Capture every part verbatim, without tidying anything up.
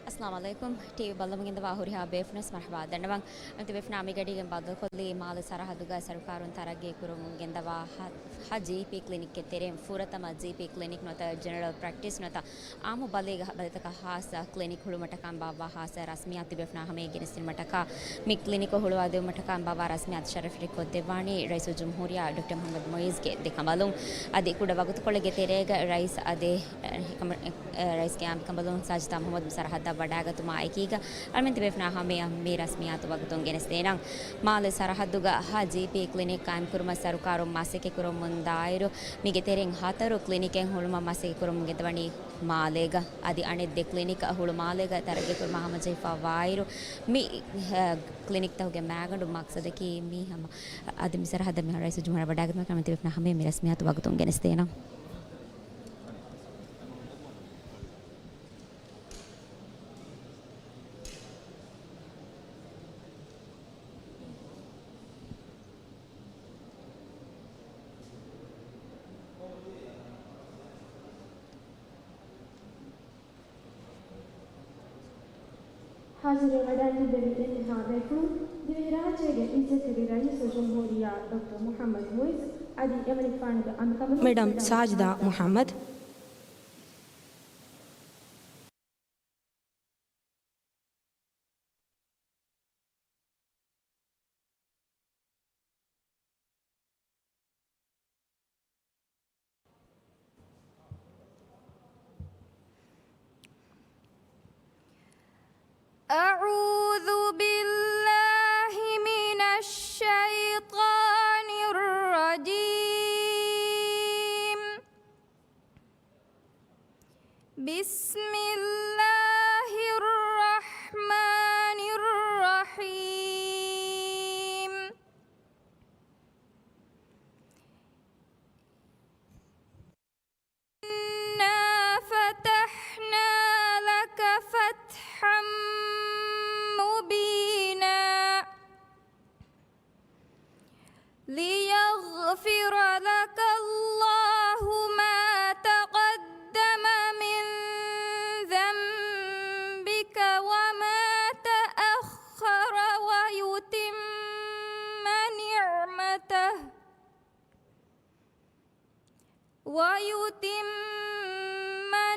އައްސަލާމު ޢަލައިކުމް. ޓީވީ ބައްލަވަން ގެންދަވާ ހުރިހާ ބޭފުޅުންވެސް މަރުޙަބާ ދަންނަވަން. އަންތި ބޭފުޅުންނާ މިގަޑީގެން ބައްދަލުކޮށްލީ މާލެ ސަރަހައްދުގަ ސަރުކާރުން ތަރައްގީ ކުރަމުން ގެންދަވާ ހަ-، ހަ-، ޖީޕީ ކްލިނިކްގެ ތެރެއިން. ފުރަތަމަ ޖީޕީ ކްލިނިކް ނުވަތަ ޖެނެރަލް ޕްރެކްޓިސް ނުވަތަ އާއްމު ބަލި ބަލިތަކަށް ހާއްސަ ކްލިނިކް ހުޅުމަށްޓަކާ ބާއްވާ ހާއްސަ ރަސްމިއްޔާތު ތިބޭފުޅުންނާ ހަމަޔަށް ގެނެސްދިނުމަށްޓަކާ، މި ކްލިނިކް ހުޅުވާދިނުމަށްޓަކާ ބާއްވާ ރަސްމިއްޔާތު ޝަރަފް ރެކޯޑް ދެއްވާނީ ރައީސުލްޖުމްހޫރިއްޔާ ޑޮކްޓަރ މުޙައްމަދު މުޢިއްޒުގެ ދެކަނބަލުން. އަދި ކުޑަ ވަގުތުކޮޅެއްގެ ތެރޭގަ ރައީސް އަދި އެ، އެ، ރައީސްގެ އާއްމު ކަނބަލުން ސާޖިދާ މުޙައްމަދު ސަރަހައްދަށް ވަޑައިގަތުމާ އެކީގަ، އަޅުމެން ތިބޭފުޅުންނާ ހަމަޔަށް މި ރަސްމިއްޔާތު ވަގުތުން ގެނެސްދޭނަން. މާލެ ސަރަހައްދުގަ ހަ ޖީޕީ ކްލިނިކް ޤާއިމްކުރުމަށް ސަރުކާރުން މަސައްކަތްކުރަމުންދާއިރު، މީގެ ތެރެއިން ހަތަރު ކްލިނިކެއް ހުޅުމަށް މަސައްކަތްކުރަމުން ގެންދަވަނީ މާލޭގަ. އަދި އަނެއް ދެ ކްލިނިކް ހުޅު މާލޭގަ ތަރައްގީކުރުމަށް ހަމަޖެހިފައިވާއިރު، މި، އަ، ކްލިނިކްތަކުގެ މައިގަނޑު މަޤްޞަދަކީ މީ ހަމަ އަދި މި ސަރަހައްދަށް މިހާރު ރައީސުލްޖުމްހޫރިއްޔާ ވަޑައިގަތުމަށް އަޅުމެން ތިބޭފުޅުންނާ ހަމަޔަށް މި ރަސްމިއްޔާތު ވަގުތުން ގެނެސްދޭނަން. ހާޒިރުވެވަޑައިގެން ތިއްބެވި އެންމެހާ ބޭފުޅުން، ދިވެހިރާއްޖޭގެ އިއްޒަތްތެރި ރައީސުލްޖުމްހޫރިއްޔާ ޑޮކްޓަރ މުޙައްމަދު މުޢިއްޒު އަދި އެމަނިކުފާނުގެ އަނބިކަނބަލުން މެޑަމް ސާޖިދާ މުޙައްމަދު. أعوذ بالله من الشيطان الرجيم. بسم الله الرحمن الرحيم. إنا فتحنا لك فتحا مبينا. ليغفر لك الله ما تقدم من ذنبك وما تأخر ويتم نعمته، ويتم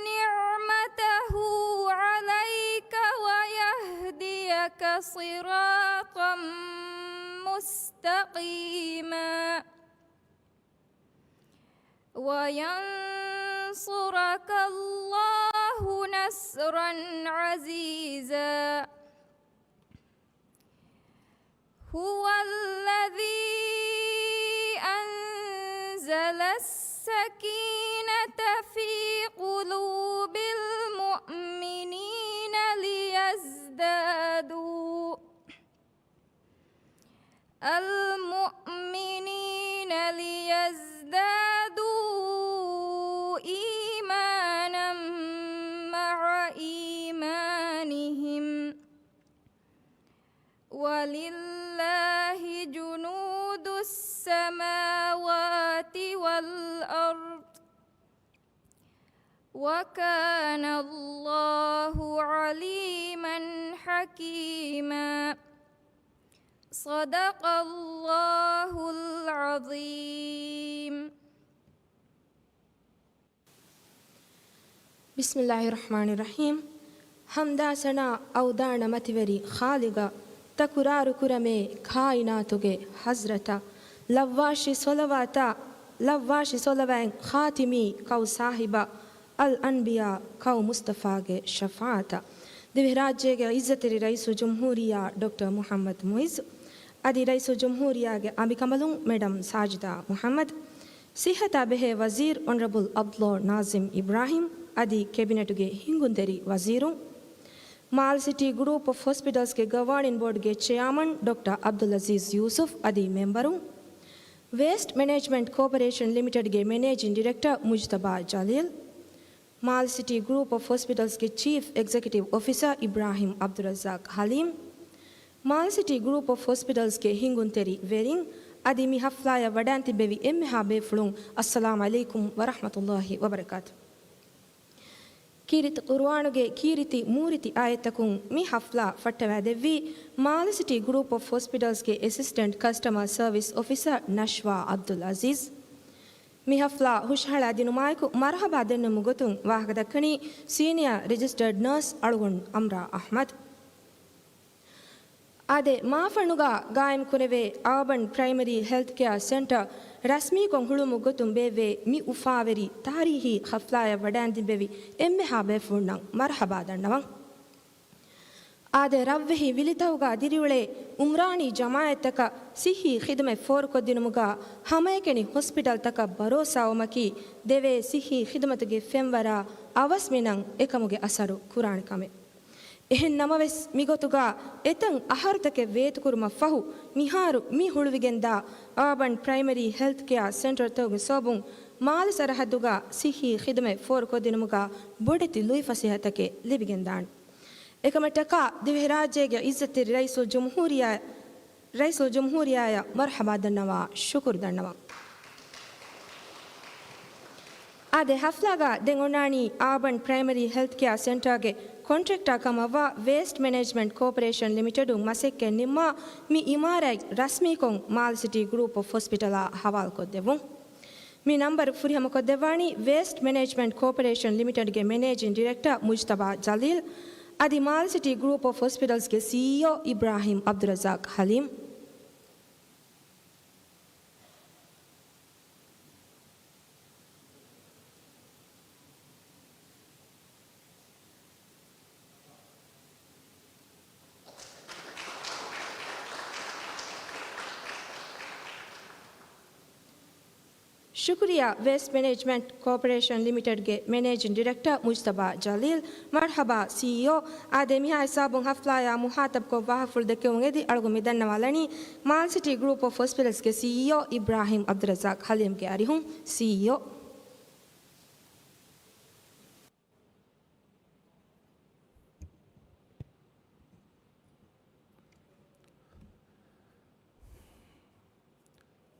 نعمته عليك ويهديك صراطا مستقيما. وينصرك الله نصرا عزيزا. هو الذي أنزل السكينة في قلوب المؤمنين ليزدادوا المؤمنين ليزدادوا إيمانا مع إيمانهم، ولله جنود السماوات والأرض، وكان الله عليما حكيما. صدق الله العظيم. بسم الله الرحمن الرحيم. ޙަމްދާ ސަނާ އަވްދާނަ މަތިވެރި ޚާލިޤަށް، ތަކުރާރު ކުރަމޭ ކާއިނާތުގެ ޙަޟްރަތަށް، ލައްވާށި ޞަލަވާތާ، ލައްވާށި ޞަލަވާތް ޚާތިމީ ކައު ސާހިބަށް، އަލްއަންބިޔާ ކައު މުޞްޠަފާގެ ޝަފާޢަތަށް. ދިވެހިރާއްޖޭގެ ޢިއްޒަތްތެރި ރައީސުލްޖުމްހޫރިއްޔާ ޑޮކްޓަރ މުޙައްމަދު މުޢިއްޒު އަދި ރައީސުލްޖުމްހޫރިއްޔާގެ އަނބިކަނބަލުން މެޑަމް ސާޖިދާ މުޙައްމަދު، ޞިއްޙަތާ ބެހޭ ވަޒީރު އޮނަރަބަލް ޢަބްދުﷲ ނާޒިމް އިބްރާހިމް އަދި ކެބިނެޓުގެ ހިންގުންތެރި ވަޒީރުން، މާލެ ސިޓީ ގްރޫޕް އޮފް ހޮސްޕިޓަލްސްގެ ގަވާނިން ބޯޑްގެ ޗެއާމަން ޑޮކްޓަރ ޢަބްދުއްލަޒީޒް ޔޫސުފް އަދި މެމްބަރުން، ވޭސްޓް މެނޭޖްމަންޓް ކޯޕަރޭޝަން ލިމިޓެޑްގެ މެނޭޖިން ޑިރެކްޓަރ މުޖްތަބާ ޖަލީލް، މާލެ ސިޓީ ގްރޫޕް އޮފް ހޮސްޕިޓަލްސްގެ ޗީފް އެގްޒެކެޓިވް އޮފިސަރ އިބްރާހިމް ޢަބްދުއްރައްޒާޤް ޙަލީމް، މާލެ ސިޓީ ގްރޫޕް އޮފް ހޮސްޕިޓަލްސްގެ ހިންގުންތެރި ވެރިން އަދި މި ޙަފްލާއަށް ވަޑައިން ތިއްބެވި އެންމެހާ ބޭފުޅުން، އައްސަލާމް ޢަލައިކުމް ވަރަޙްމަތުﷲ ވަބަރަކާތު. ކީރިތި ޤުރުއާނުގެ ކީރިތި މޫރިތި އާޔަތްތަކުން މި ޙަފްލާ ފައްޓަވައިދެއްވީ މާލެ ސިޓީ ގްރޫޕް އޮފް ހޮސްޕިޓަލްސްގެ އެސިސްޓެންޓް ކަސްޓަމަރ ސަރވިސް އޮފިސަރ ނަޝްވާ ޢަބްދުލް ޢަޒީޒް. މި ޙަފްލާ ހުށަހަޅައިދިނުމާއެކު މަރުޙަބާ ދެންނެވުމުގެ ގޮތުން ވާހަކަދައްކަނީ ސީނިއާ ރެޖިސްޓަރޑް ނަރސް އަޅުގަނޑު އަމްރާ އަޙްމަދު. އާދެ، މާފަންނުގަ ގާއިމް ކުރެވޭ އާބަން ޕްރައިމަރީ ހެލްތް ކެއާ ސެންޓަރ ރަސްމީކޮށް ހުޅުވުމުގެ ގޮތުން ބޭއްވޭ މި އުފާވެރި ތާރީހީ ޙަފްލާއަށް ވަޑައިންދެއްވެވި އެންމެހާ ބޭފުޅުންނަށް މަރުޙަބާ ދަންނަވަން. އާދެ، ރަށްވެހި ވިލިތަކުގަ ދިރިއުޅޭ ޢުމްރާނީ ޖަމާޢަތްތަކަށް ޞިއްޙީ ޚިދުމަތް ފޯރުކޮށްދިނުމުގަ ހަމައެކަނި ހޮސްޕިޓަލްތަކަށް ބަރޯސާވުމަކީ ދެވޭ ޞިއްޙީ ޚިދުމަތުގެ ފެންވަރާ އަވަސްމިނަން އެކަމުގެ އަސަރު ކުރާނެ ކަމެއް. އެހެން ނަމަވެސް، މިގޮތުގަ އެތައް އަހަރުތަކެއް ވޭތުކުރުމަށް ފަހު، މިހާރު މި ހުޅުވިގެންދާ އާބަން ޕްރައިމަރީ ހެލްތް ކެއާ ސެންޓަރތަކުގެ ސަބަބުން މާލެ ސަރަހައްދުގަ ޞިއްޙީ ޚިދުމަތް ފޯރުކޮށްދިނުމުގަ ބޮޑެތި ލުއިފަސޭހަތަކެއް ލިބިގެންދާނެ. އެކަމަށްޓަކާ ދިވެހިރާއްޖޭގެ ޢިއްޒަތްތެރި ރައީސުލްޖުމްހޫރިއްޔާ، ރައީސުލްޖުމްހޫރިއްޔާއަށް މަރުޙަބާ ދަންނަވާ ޝުކުރު ދަންނަވަން. އާދެ، ޙަފްލާގަ ދެން އޮންނާނީ އާބަން ޕްރައިމަރީ ހެލްތް ކެއާ ސެންޓަރގެ ކޮންޓްރެކްޓާ ކަމަށްވާ ވޭސްޓް މެނޭޖްމަންޓް ކޯޕަރޭޝަން ލިމިޓެޑުން މަސައްކަތް ނިންމާ މި އިމާރާތް ރަސްމީކޮށް މާލެ ސިޓީ ގްރޫޕް އޮފް ހޮސްޕިޓަލާ ޙަވާލުކޮށްދެއްވުން. މި ނަންބަރު ފުރިހަމަކޮށްދެއްވާނީ ވޭސްޓް މެނޭޖްމަންޓް ކޯޕަރޭޝަން ލިމިޓެޑްގެ މެނޭޖިން ޑިރެކްޓަރ މުޖްތަބާ ޖަލީލް، އަދި މާލެ ސިޓީ ގްރޫޕް އޮފް ހޮސްޕިޓަލްސްގެ ސީއީއޯ އިބްރާހިމް ޢަބްދުއްރައްޒާޤް ޙަލީމް. ޝުކުރިއްޔާ ވޭސްޓް މެނޭޖްމަންޓް ކޯޕަރޭޝަން ލިމިޓެޑްގެ މެނޭޖިން ޑިރެކްޓަރ މުޖްތަބާ ޖަލީލް. މަރްޙަބާ ސީއީއޯ. އާދެ، މިހާ ހިސާބުން ޙަފްލާޔާ މުޚާޠަބްކޮށް ވާހަކަފުޅު ދެއްކެވުން އެދި އަޅުގަނޑު މި ދަންނަވާލަނީ މާލެ ސިޓީ ގްރޫޕް އޮފް ހޮސްޕިޓަލްސްގެ ސީއީއޯ އިބްރާހިމް ޢަބްދުއްރައްޒާޤް ޙަލީމްގެ އަރިހުން. ސީއީއޯ.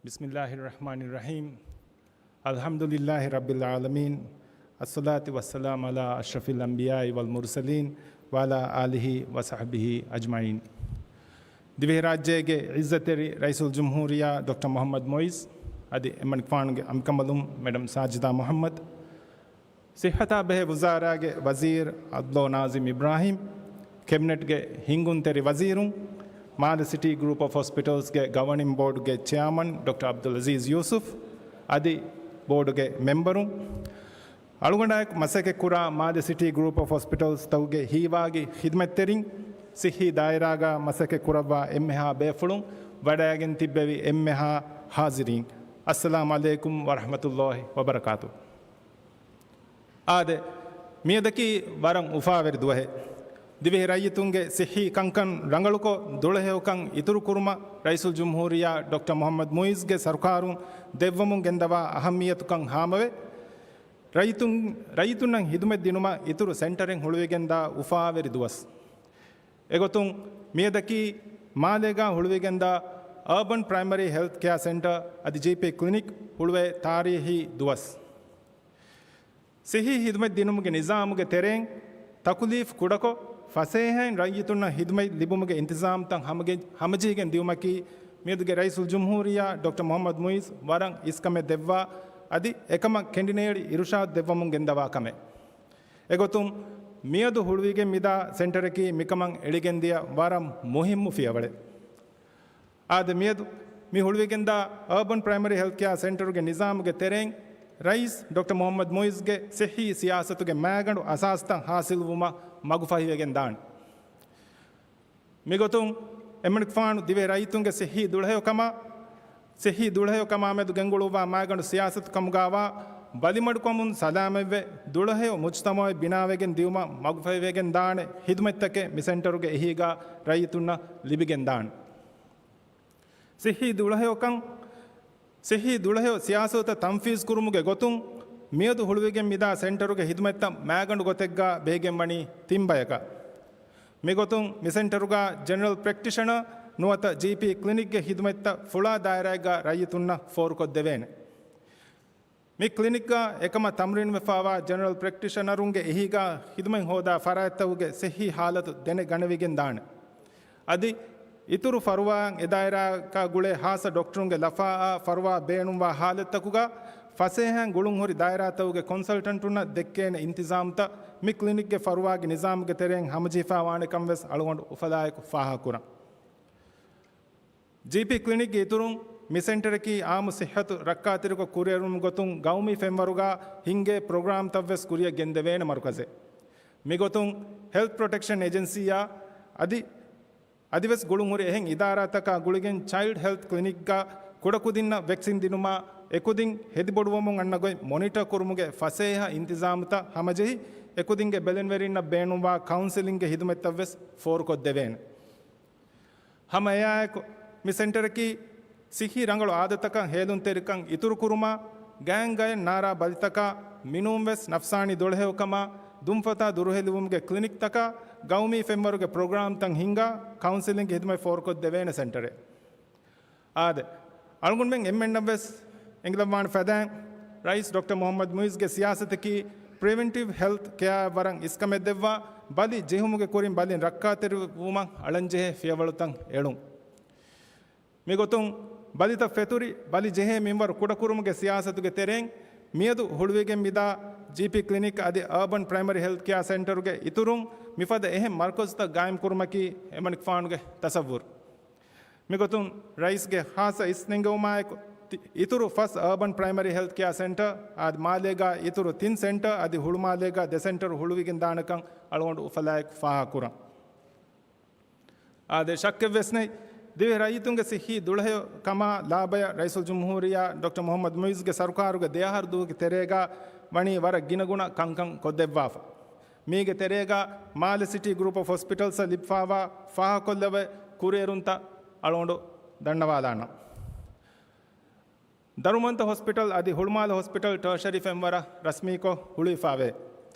بسم الله الرحمن الرحيم. الحمد لله رب العالمين. الصلاة والسلام على أشرف الأنبياء والمرسلين وعلى آله وصحبه أجمعين. ދިވެހިރާއްޖޭގެ ޢިއްޒަތްތެރި ރައީސުލްޖުމްހޫރިއްޔާ ޑޮކްޓަރ މުޙައްމަދު މުޢިއްޒު އަދި އެމަނިކުފާނުގެ އަނބިކަނބަލުން މެޑަމް ސާޖިދާ މުޙައްމަދު، ޞިއްޙަތާ ބެހޭ ވުޒާރާގެ ވަޒީރު ޢަބްދުﷲ ނާޒިމް އިބްރާހިމް، ކެބިނެޓްގެ ހިންގުންތެރި ވަޒީރުން، މާލެ ސިޓީ ގްރޫޕް އޮފް ހޮސްޕިޓަލްސްގެ ގަވަނިން ބޯޑުގެ ޗެއާމަން ޑޮކްޓަރ ޢަބްދުލް ޢަޒީޒް ޔޫސުފް އަދި ބޯޑުގެ މެމްބަރުން، އަޅުގަނޑާއެކު މަސައްކަތްކުރާ މާލެ ސިޓީ ގްރޫޕް އޮފް ހޮސްޕިޓަލްސްތަކުގެ ހީވާގި ޚިދުމަތްތެރިން، ޞިއްޙީ ދާއިރާގަ މަސައްކަތް ކުރައްވާ އެންމެހާ ބޭފުޅުން، ވަޑައިގެން ތިއްބެވި އެންމެހާ ޙާޟިރީން، އައްސަލާމު ޢަލައިކުމް ވަރަޙްމަތުﷲ ވަބަރަކާތު. އާދެ، މިއަދަކީ ވަރަށް އުފާވެރި ދުވަހެއް. ދިވެހި ރައްޔިތުންގެ ޞިއްޙީ ކަންކަން ރަނގަޅުކޮށް، ދުޅަހެޔޮކަން އިތުރުކުރުމަށް ރައީސުލްޖުމްހޫރިއްޔާ ޑޮކްޓަރ މުޙައްމަދު މުޢިއްޒުގެ ސަރުކާރުން ދެއްވަމުން ގެންދަވާ އަހައްމިއްޔަތުކަން ހާމަވެ، ރައްޔިތުން، ރައްޔިތުންނަށް ޚިދުމަތް ދިނުމަށް އިތުރު ސެންޓަރެއް ހުޅުވިގެންދާ އުފާވެރި ދުވަސް. އެގޮތުން، މިއަދަކީ މާލޭގަ ހުޅުވިގެންދާ އާބަން ޕްރައިމަރީ ހެލްތް ކެއާ ސެންޓަރ އަދި ޖީޕީ ކްލިނިކް ހުޅުވޭ ތާރީހީ ދުވަސް. ޞިއްޙީ ޚިދުމަތް ދިނުމުގެ ނިޒާމުގެ ތެރެއިން ތަކުލީފް ކުޑަކޮށް، ފަސޭހައިން ރައްޔިތުންނަށް ޚިދުމަތް ލިބުމުގެ އިންތިޒާމްތައް ހަމަގެ-، ހަމަޖެހިގެން ދިއުމަކީ، މިއަދުގެ ރައީސުލްޖުމްހޫރިއްޔާ ޑޮކްޓަރ މުޙައްމަދު މުޢިއްޒު ވަރަށް އިސްކަމެއް ދެއްވާ އަދި އެކަމަށް ކެނޑިނޭޅި އިރުޝާދު ދެއްވަމުން ގެންދަވާ ކަމެއް. އެގޮތުން، މިއަދު ހުޅުވިގެން މިދާ ސެންޓަރަކީ މިކަމަށް އެޅިގެންދިޔަ ވަރަށް މުހިއްމު ފިޔަވަޅެއް. އާދެ، މިއަދު މި ހުޅުވިގެންދާ އާބަން ޕްރައިމަރީ ހެލްތް ކެއާ ސެންޓަރުގެ ނިޒާމުގެ ތެރެއިން ރައީސް ޑޮކްޓަރ މުޙައްމަދު މުޢިއްޒުގެ ޞިއްޙީ ސިޔާސަތުގެ މާގަނޑު އަސާސްތައް ޙާޞިލުވުމަށް މަގުފަހިވެގެން ދާނެ. މިގޮތުން އެމަނިކުފާނު ދިވެހި ރައްޔިތުންގެ ޞިއްޙީ ދުޅަހެޔޮކަމާ، ޞިއްޙީ ދުޅަހެޔޮކަމާމެދު ގެންގުޅުއްވާ މާގަނޑު ސިޔާސަތު ކަމުގާވާ ބަލިމަޑުކަމުން ސަލާމަތްވެ، ދުޅަހެޔޮ މުޖްތަމަޢެއް ބިނާވެގެން ދިއުމަށް މަގުފަހިވެގެން ދާނެ ޚިދުމަތްތަކެއް މި ސެންޓަރުގެ އެހީގާ ރައްޔިތުންނަށް ލިބިގެން ދާނެ. ޞިއްޙީ ދުޅަހެޔޮކަން، ޞިއްޙީ ދުޅަހެޔޮ ސިޔާސަތުތައް ތަންފީޒު ކުރުމުގެ ގޮތުން މިއަދު ހުޅުވިގެން މިދާ ސެންޓަރުގެ ޚިދުމަތްތައް މާގަނޑު ގޮތެއްގާ ބެހިގެން ވަނީ ތިން ބަޔަކަށް. މިގޮތުން މި ސެންޓަރުގާ ޖެނެރަލް ޕްރެކްޓިޝަނަރ ނުވަތަ ޖީޕީ ކްލިނިކްގެ ޚިދުމަތްތައް ފުޅާ ދާއިރާއެއްގާ ރައްޔިތުންނަށް ފޯރުކޮށްދެވޭނެ. މި ކްލިނިކްގަ އެކަމަށް ތަމްރީނުވެފާވާ ޖެނެރަލް ޕްރެކްޓިޝަނަރުންގެ އެހީގަ ޚިދުމަތް ހޯދާ ފަރާތްތަކުގެ ޞިއްޙީ ޙާލަތު ދެނެގަނެވިގެން ދާނެ. އަދި އިތުރު ފަރުވާއަށް އެ ދާއިރާއަކާ ގުޅޭ ޚާއްޞަ ޑޮކްޓަރުންގެ ލަފާއާ ފަރުވާ ބޭނުންވާ ޙާލަތްތަކުގަ ފަސޭހައިން ގުޅުންހުރި ދާއިރާތަކުގެ ކޮންސަލްޓަންޓުންނަށް ދެއްކޭނެ އިންތިޒާމްތައް މި ކްލިނިކްގެ ފަރުވާގެ ނިޒާމުގެ ތެރެއިން ހަމަޖެހިފާވާނެ ކަން ވެސް އަޅުގަނޑު އުފަލާއެކު ފާހަގަކުރަން. ޖީޕީ ކްލިނިކްގެ އިތުރުން، މި ސެންޓަރަކީ އާއްމު ޞިއްޙަތު ރައްކާތެރިކޮށް ކުރިއެރުނުމުގެ ގޮތުން ގައުމީ ފެންވަރުގަ ހިންގޭ ޕްރޮގްރާމްތައް ވެސް ކުރިއަށް ގެންދެވޭނެ މަރުކަޒެއް. މިގޮތުން ހެލްތް ޕްރޮޓެކްޝަން އެޖެންސީއާ އަދި، އަދިވެސް ގުޅުންހުރި އެހެން އިދާރާތަކާ ގުޅިގެން ޗައިލްޑް ހެލްތް ކްލިނިކްގަ ކުޑަކުދިންނަށް ވެކްސިން ދިނުމާ، އެކުދިން ހެދިބޮޑުވަމުން އަންނަ ގޮތް މޮނިޓަ ކުރުމުގެ ފަސޭހަ އިންތިޒާމުތައް ހަމަޖެހި، އެކުދިންގެ ބެލެނިވެރިންނަށް ބޭނުންވާ ކައުންސެލިންގގެ ޚިދުމަތްތައް ވެސް ފޯރުކޮށްދެވޭނެ. ހަމަ އެއާއެކު، މި ސެންޓަރަކީ ސިއްހީ ރަނގަޅު އާދަތަކަށް ހޭލުންތެރިކަން އިތުރުކުރުމާ، ގާތްގައިން ނާރާ ބަލިތަކާ، މިނޫންވެސް ނަފްސާނީ ދުޅަހެޔޮކަމާ، ދުންފަތާ ދުރުހެލިވުމުގެ ކްލިނިކްތަކާ، ގައުމީ ފެންވަރުގެ ޕްރޮގްރާމްތައް ހިންގާ، ކައުންސެލިންގގެ ޚިދުމަތް ފޯރުކޮށްދެވޭނެ ސެންޓަރެއް. އާދެ، އަޅުގަނޑުމެން އެންމެންނަށްވެސް އެނގިލައްވާނެ ފަދައިން، ރައީސް ޑޮކްޓަރ މުޙައްމަދު މުޢިއްޒުގެ ސިޔާސަތަކީ ޕްރިވެންޓިވް ހެލްތް ކެއާއަށް ވަރަށް އިސްކަމެއްދެއްވާ، ބަލި ޖެހުމުގެ ކުރިން ބަލިން ރައްކާތެރިވުމަށް އަޅަންޖެހޭ ފިޔަވަޅުތައް އެޅުން. މިގޮތުން، ބަލިތައް ފެތުރި، ބަލި ޖެހޭ މިންވަރު ކުޑަކުރުމުގެ ސިޔާސަތުގެ ތެރެއިން، މިއަދު ހުޅުވިގެން މިދާ ޖީޕީ ކްލިނިކް އަދި އާބަން ޕްރައިމަރީ ހެލްތް ކެއާ ސެންޓަރުގެ އިތުރުން، މިފަދަ އެހެން މަރުކަޒުތައް ގާއިމްކުރުމަކީ އެމަނިކުފާނުގެ ތަސައްވުރު. މިގޮތުން ރައީސްގެ ޚާއްޞަ އިސް ނެންގެވުމާއެކު، ތި-، އިތުރު ފަސް އާބަން ޕްރައިމަރީ ހެލްތް ކެއާ ސެންޓަރ އަދި މާލޭގާ އިތުރު ތިން ސެންޓަރ އަދި ހުޅުމާލޭގާ ދެ ސެންޓަރު ހުޅުވިގެން ދާނެކަން އަޅުގަނޑު އުފަލާއެކު ފާހަގަކުރަން. އާދެ، ޝައްކެއްވެސް ނެތް، ދިވެހި ރައްޔިތުންގެ ސިއްހީ ދުޅަހެޔޮ ކަމާ ލާބަޔަށް ރައީސުލްޖުމްހޫރިއްޔާ ޑޮކްޓަރ މުޙައްމަދު މުޢިއްޒުގެ ސަރުކާރުގެ ދެއަހަރު ދުވަހުގެ ތެރޭގާ ވަނީ ވަރަށް ގިނަގުނަ ކަންކަން ކޮށްދެއްވާފަ. މީގެ ތެރޭގާ މާލެ ސިޓީ ގްރޫޕް އޮފް ހޮސްޕިޓަލްސްއަށް ލިބިފާވާ ފާހަގަކޮށްލެވޭ ކުރިއެރުންތައް އަޅުގަނޑު ދަންނަވާލާނަން. ދަރުމަންތަ ހޮސްޕިޓަލް އަދި ހުޅުމާލެ ހޮސްޕިޓަލް ޓާޝަރީ ފެންވަރަށް ރަސްމީކޮށް ހުޅުވިފާވޭ.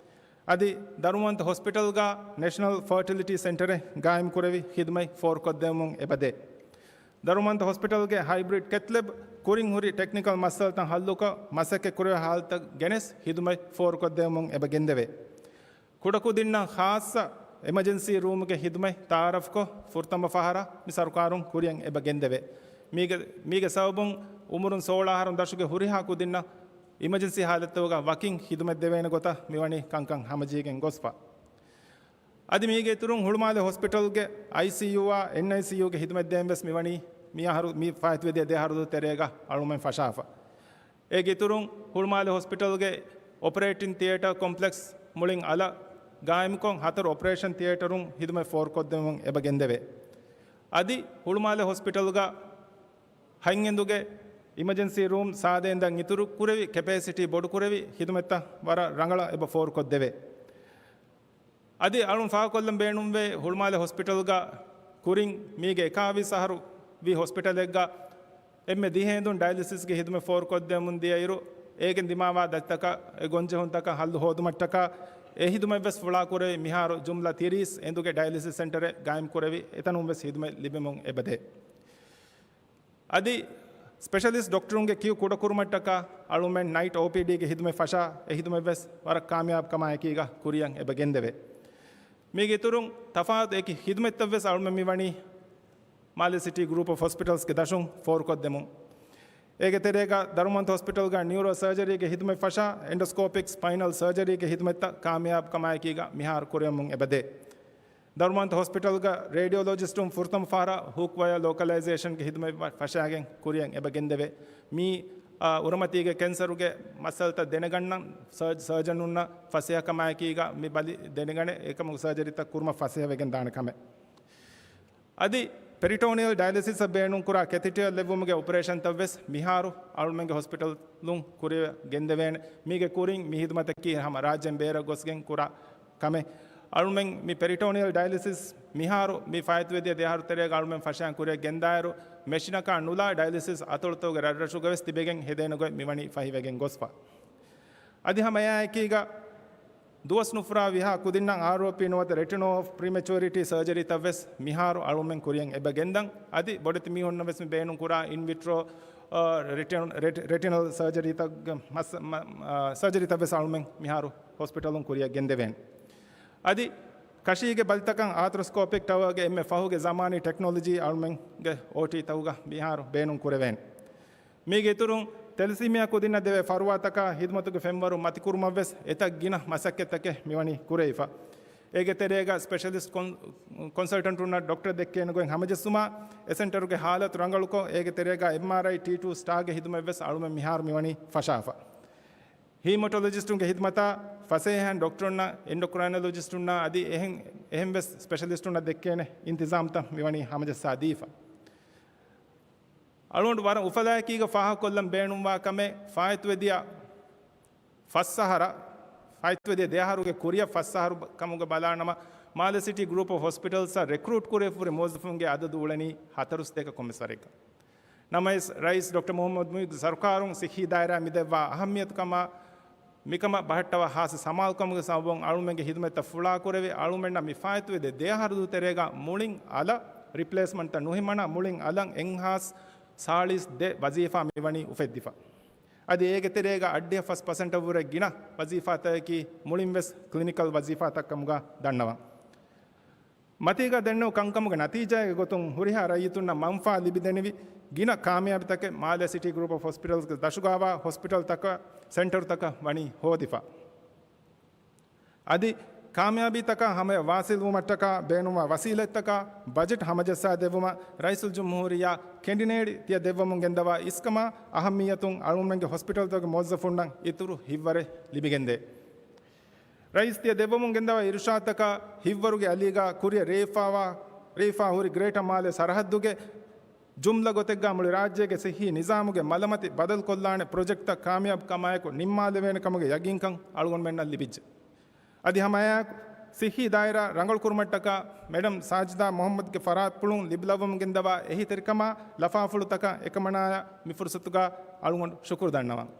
އަދި ދަރުމަންތަ ހޮސްޕިޓަލްގާ ނޭޝަނަލް ފަރޓިލިޓީ ސެންޓަރެއް ގާއިމްކުރެވި ޚިދުމަތް ފޯރުކޮށްދެވުމުން އެބަދޭ. ދަރުމަންތަ ހޮސްޕިޓަލްގެ ހައިބްރިޑް ކެތް ލެބް ކުރިން ހުރި ޓެކްނިކަލް މައްސަލަތައް ހައްލުކޮށް، މަސައްކަތް ކުރެވޭ ހާލަތަށް ގެނެސް ޚިދުމަތް ފޯރުކޮށްދެވުމުން އެބަ ގެންދެވޭ. ކުޑަކުދިންނަށް ޚާއްޞަ އެމަޖެންސީ ރޫމުގެ ޚިދުމަތް ތައާރަފްކޮށް، ފުރަތަމަ ފަހަރަށް މި ސަރުކާރުން ކުރިއަށް އެބަ ގެންދެވޭ. މީގެ، މީގެ ސަބަބުން އުމުރުން ސޯޅަ އަހަރުން ދަށުގެ ހުރިހާ ކުދިންނަށް އިމަޖެންސީ ހާލަތްތަކުގަ ވަކިން ޚިދުމަތް ދެވޭނެ ގޮތަށް މިވަނީ ކަންކަން ހަމަޖެހިގެން ގޮސްފަ. އަދި މީގެ އިތުރުން ހުޅުމާލެ ހޮސްޕިޓަލްގެ އައިސީޔޫއާ އެންއައިސީޔޫގެ ޚިދުމަތް ދޭން ވެސް މިވަނީ މި އަހަރު، މި ފާއިތުވެދިޔަ ދެ އަހަރު ދުވަހު ތެރޭގަ އަޅުމެން ފަށާފަ. އޭގެ އިތުރުން ހުޅުމާލެ ހޮސްޕިޓަލްގެ އޮޕަރޭޓިން ތިއޭޓަރ ކޮމްޕްލެކްސް މުޅިން އަލަށް ގާއިމްކޮށް ހަތަރު އޮޕަރޭޝަން ތިއޭޓަރުން ޚިދުމަތް ފޯރުކޮށްދެމުން އެބަ ގެންދެވޭ. އަދި ހުޅުމާލެ ހޮސްޕިޓަލްގަ ހަތް އެނދުގެ އިމަޖެންސީ ރޫމް ސާދަ އެންދަށް އިތުރު ކުރެވި، ކެޕޭސިޓީ ބޮޑުކުރެވި، ޚިދުމަތްތައް ވަރަށް ރަނގަޅަށް އެބަ ފޯރުކޮށްދެވޭ. އަދި އަޅުން ފާހަގަކޮށްލަން ބޭނުންވޭ، ހުޅުމާލެ ހޮސްޕިޓަލްގަ ކުރިން މީގެ އެކާވީސް އަހަރު ވި ހޮސްޕިޓަލެއްގަ އެންމެ ދިހަ އެނދުން ޑަޔަލިސިސްގެ ޚިދުމަތް ފޯރުކޮށްދެމުން ދިޔައިރު، އޭގެން ދިމާވާ ދަތިތަކަށް އެ ގޮންޖެހުންތަކަށް ހައްލު ހޯދުމަށްޓަކާ އެ ޚިދުމަތް ވެސް ފުޅާކުރެވި، މިހާރު ޖުމްލަ ތިރީސް އެނދުގެ ޑަޔަލިސިސް ސެންޓަރެއް ގާއިމްކުރެވި، އެތަނުން ވެސް ޚިދުމަތް ލިބެމުން އެބަދޭ. އަދި ސްޕެޝަލިސްޓް ޑޮކްޓަރުންގެ ކިޔޫ ކުޑަކުރުމަށްޓަކާ އަޅުމެން ނައިޓް އޯޕީޑީގެ ޚިދުމަތް ފަށާ، އެ ޚިދުމަތް ވެސް ވަރަށް ކާމިޔާބު ކަމާއެކީގަ ކުރިއަށް އެބަ ގެންދެވޭ. މީގެ އިތުރުން ތަފާތު އެކި ޚިދުމަތްތައް ވެސް އަޅުމެން މިވަނީ މާލެ ސިޓީ ގްރޫޕް އޮފް ހޮސްޕިޓަލްސްގެ ދަށުން ފޯރުކޮށްދެމުން. އޭގެ ތެރޭގަ ދަރުމަންތަ ހޮސްޕިޓަލްގަ ނިއުރޯ ސަރޖަރީގެ ޚިދުމަތް ފަށާ، އެންޑޮސްކޯޕިކް ސްޕައިނަލް ސަރޖަރީގެ ޚިދުމަތްތައް ކާމިޔާބު ކަމާއެކީގަ މިހާރު ކުރިއަށް އެބަދޭ. ދަރުމަންތަ ހޮސްޕިޓަލްގަ ރޭޑިއޮލޮޖިސްޓުން ފުރަތަމަ ފަހަރަށް ހުކް ވަޔަރ ލޯކަލައިޒޭޝަންގެ ޚިދުމަތް ފަށާގެން ކުރިއަށް އެބަ ގެންދެވޭ. މީ، އާ، އުރަމަތީގެ ކެންސަރުގެ މައްސަލަތައް ދެނެގަންނަން ސަރ-، ސަރޖަނުންނަށް ފަސޭހަކަމާއެކީގަ މި ބަލި ދެނެގަނެ، އެކަމު ސަރޖަރީތައް ކުރުމަށް ފަސޭހަވެގެން ދާނެ ކަމެއް. އަދި ޕެރިޓޯނިއަލް ޑަޔަލިސިސްއަށް ބޭނުންކުރާ ކެތިޓިއަރ ލެއްވުމުގެ އޮޕަރޭޝަންތައް ވެސް މިހާރު އަޅުމެންގެ ހޮސްޕިޓަލުން ކުރިއަށް ގެންދެވޭނެ. މީގެ ކުރިން މި ޚިދުމަތަކީ ހަމަ ރާއްޖޭން ބޭރަށް ގޮސްގެން ކުރާ ކަމެއް. އަޅުމެން މި ޕެރިޓޯނިއަލް ޑަޔަލިސިސް މިހާރު މި ފާއިތުވެދިޔަ ދެ އަހަރު ތެރޭގަ އަޅުމެން ފަށާން ކުރިއަށް ގެންދާއިރު، މެޝިނަކާ ނުލާ ޑަޔަލިސިސް އަތޮޅުތަކުގެ ރަށްރަށުގަވެސް ތިބެގެން ހެދޭނެ ގޮތް މިވަނީ ފަހިވެގެން ގޮސްފަ. އަދި ހަމަ އެއާއެކީގަ ދުވަސް ނުފުރާ ވިހާ ކުދިންނަށް އާރްއޯޕީ ނުވަތަ ރެޓިނޯ އޮފް ޕްރީމެޗުއަރިޓީ ސަރޖަރީތައް ވެސް މިހާރު އަޅުމެން ކުރިއަށް އެބަ ގެންދަން. އަދި ބޮޑެތި މީހުންނަށް ވެސް މި ބޭނުން ކުރާ އިން ވިޓްރޯ ރެޓިނަލް ސަރޖަރީތައް، ސަރޖަރީތައް ވެސް އަޅުމެން މިހާރު ހޮސްޕިޓަލުން ކުރިއަށް ގެންދެވޭނެ. އަދި ކަށީގެ ބަލިތަކަށް އާތްރޮސްކޯޕިކް ޓަވަރގެ އެންމެ ފަހުގެ ޒަމާނީ ޓެކްނޮލޮޖީ އަޅުމެންގެ އޯޓީތަކުގަ މިހާރު ބޭނުން ކުރެވޭނެ. މީގެ އިތުރުން ތެލެސީމިއާ ކުދިންނަށް ދެވޭ ފަރުވާތަކާ ހިދުމަތުގެ ފެންވަރު މަތިކުރުމަށްވެސް އެތައް ގިނަ މަސައްކަތްތަކެއް މިވަނީ ކުރެވިފަ. އޭގެ ތެރޭގަ ސްޕެޝަލިސްޓް ކޮން-، ކޮންސަލްޓަންޓުންނަށް ޑޮކްޓަރ ދެއްކޭނެ ގޮތް ހަމަޖެއްސުމާ، އެ ސެންޓަރުގެ ހާލަތު ރަނގަޅުކޮށް، އޭގެ ތެރޭގަ އެމްއާރްއައި ޓީ ޓޫ ސްޓާގެ ހިދުމަތްވެސް އަޅުމެން މިހާރު މިވަނީ ފަށާފަ. ހީމަޓޮލޮޖިސްޓުންގެ ހިދުމަތާ ފަސޭހައިން ޑޮކްޓަރުންނަށް، އެންޑޮކްރައިނޮލޮޖިސްޓުންނާ އަދި އެހެން، އެހެންވެސް ސްޕެޝަލިސްޓުންނަށް ދެއްކޭނެ އިންތިޒާމްތައް މިވަނީ ހަމަޖައްސާ ދީފަ. އަޅުގަނޑު ވަރަށް އުފަލާއެކީގަ ފާހަގަކޮށްލަން ބޭނުންވާ ކަމެއް، ފާއިތުވެދިޔަ ފަސް އަހަރަށް، ފާއިތުވެދިޔަ ދެ އަހަރުގެ ކުރިއަށް ފަސް އަހަރު ބަ-، ކަމުގަ ބަލާނަމަ، މާލެ ސިޓީ ގްރޫޕް އޮފް ހޮސްޕިޓަލްސްއަށް ރެކްރޫޓް ކުރެވިފަ ހުރި މުވައްޒަފުންގެ އަދަދު އުޅެނީ ހަތަރުސަތޭކަ ކޮންމެސް ވަރެއްގަ. ނަމަވެސް، ރައީސް ޑޮކްޓަރ މުހައްމަދު މުއިއްޒު ސަރުކާރުން ސިއްހީ ދާއިރާ މިދެއްވާ އަހައްމިޔަތުކަމާ، މިކަމަށް ބަހައްޓަވާ ހާއްސަ ސަމާލުކަމުގެ ސަބަބުން އަޅުމެންގެ ހިދުމަތްތައް ފުޅާކުރެވި، އަޅުމެންނަށް މި ފާއިތުވެދިޔަ ދެ އަހަރު ތެރޭގަ މުޅިން އަލަށް ރިޕްލޭސްމަންޓްތައް ނުހިމަނާ، މުޅިން އަލަށް އެއްހާސް ސާޅީސް ދެ ވަޒީފާ މިވަނީ އުފެއްދިފަ. އަދި އޭގެ ތެރޭގަ އަށްޑިހަ ފަސް ޕަސެންޓަށްވުރެ ގިނަ ވަޒީފާތަކަކީ މުޅިންވެސް ކްލިނިކަލް ވަޒީފާތައްކަމުގަ ދަންނަވަން. މަތީގަ ދެންނެވި ކަންކަމުގެ ނަތީޖާގެ ގޮތުން ހުރިހާ ރައްޔިތުންނަށް މަންފާ ލިބިދެނިވި ގިނަ ކާމިޔާބީތަކެއް މާލެ ސިޓީ ގްރޫޕް އޮފް ހޮސްޕިޓަލްސްގެ ދަށުގައިވާ ހޮސްޕިޓަލްތަކަށް، ސެންޓަރުތަކަށް ވަނީ ހޯދިފަ. އަދި ކާމިޔާބީތަކާ ހަމަޔަށް ވާސިލްވުމަށްޓަކާ ބޭނުންވާ ވަސީލަތްތަކާ ބަޖެޓް ހަމަޖައްސާ ދެއްވުމަށް ރައީސުލްޖުމްހޫރިއްޔާ ކެނޑިނޭޑި ތިޔަ ދެއްވަމުން ގެންދަވާ އިސްކަމާ އަހައްމިއްޔަތުން އަޅުގަނޑުމެންގެ ހޮސްޕިޓަލްތަކުގެ މުވައްޒަފުންނަށް އިތުރު ހިތްވަރެއް ލިބިގެންދޭ. ރައީސް ތިޔަ ދެއްވަމުން ގެންދަވާ އިރުޝާދުތަކާ ހިތްވަރުގެ އަލީގަ ކުރިއަށް ރޭވިފައިވާ، ރޭވިފަ ހުރި ގްރޭޓަ މާލެ ސަރަހައްދުގެ ޖުމްލަ ގޮތެއްގަ މުޅި ރާއްޖޭގެ ސިއްހީ ނިޒާމުގެ މަލަމަތި ބަދަލުކޮށްލާނެ ޕްރޮޖެކްޓްތައް ކާމިޔާބު ކަމާއެކު ނިންމާލެވޭނެ ކަމުގެ ޔަގީންކަން އަޅުގަނޑުމެންނަށް ލިބިއްޖެ. އަދި ހަމައެއާއެކު ސިއްހީ ދާއިރާ ރަނގަޅުކުރުމަށްޓަކާ މެޑަމް ސާޖިދާ މުހައްމަދުގެ ފަރާތްޕުޅުން ލިބިލައްވަމުން ގެންދަވާ އެހީތެރިކަމާ ލަފާފުޅުތަކަށް އެކަމަނާޔަށް މި ފުރުސަތުގަ އަޅުގަނޑު ޝުކުރު ދަންނަވަން.